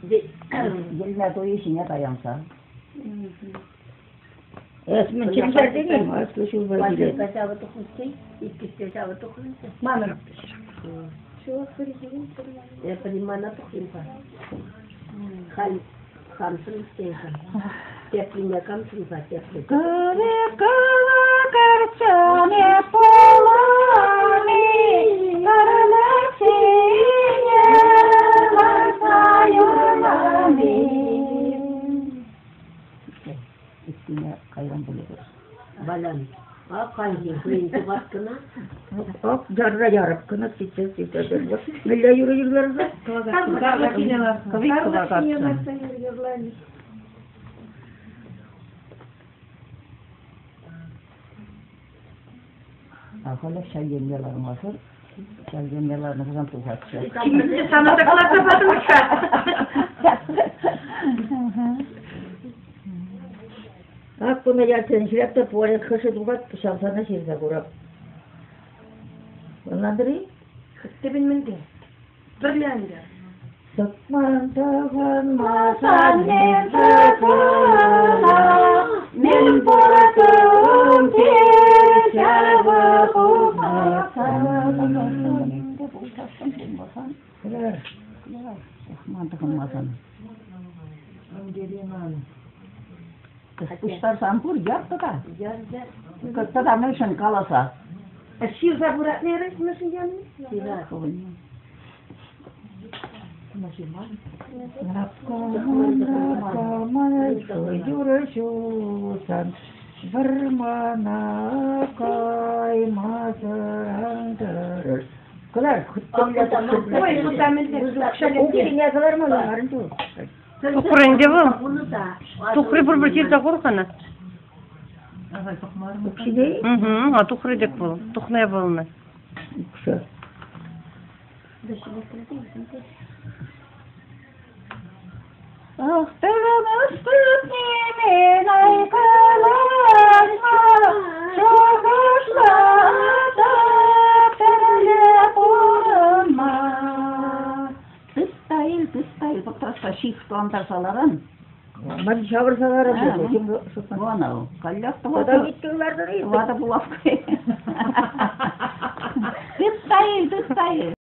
Йӗлме туйи ҫине таянса. Эс мӗн чӗнчертӗн-им? Аслӑ ҫулпа килет. Манӑн. Эпӗ мана тухрӑм-ха. Халь хамшӑн ӳскен-ха. Теплине камшӑн-ха тепли. Кӑвакарчӑне пулани, Карлӑксене ларса юрлани. Ыттине кайран пулӗ. Валян, а хальхи хӑйӗн тупас кӑна. Ак ярра ярап кӑна сейчас сейчас. Мӗнле юрӑ юрларса? Кӑвик кӑвакарчӑн. А халех ҫав енне лармасӑр, ҫав енне ларнӑ пулсан тухатчӗ. Сана та каласа патӑм-ха. Ак куна ялсен ҫырап та порядок хӑшӗ тухать, ҫав сана ҫырса курап. Ӑнлантӑр-и? Тепӗн мӗнте? Пӗрле ӗнтӗ. Сӑкман тӑхӑнмасан мӗн тӑхӑна, мӗн пулатӑн ҫавӑ пулмасан. Сӑхман тӑхӑнмасан. Пуҫтарсан пур, яр тата. Тата мӗншӗн каласа? Ҫырса пырать мӗншӗн яни? Юрӑ ҫулсан вӑрмана каймасӑр ан тӑрӑш. Кӑлар, Ой, кунта мӗнле Укҫине кӑлармалла мар ӗнтӗ. Тухрӗ ӗнтӗ вӑл. Тухрӗ пурпӗр ҫырса хур-ха. Укҫине? Угу, а тухрӗ тӗк вӑл. Тухнӑ вӑлнӑ. Укҫа. Ах, тӑрӑмӑстӑп нимен айкалашма, шухӑшлатӑп тӗрлӗ пурӑнма. Тыт та ил, тыт та ил, пӑтрашса ҫых тӑлантарса ларан. Ман ҫавӑрса ларас. Вона, каллех Тата виттӗн лартӑр-и? Ватӑ булавка. Тыт та ил, тыт та ил.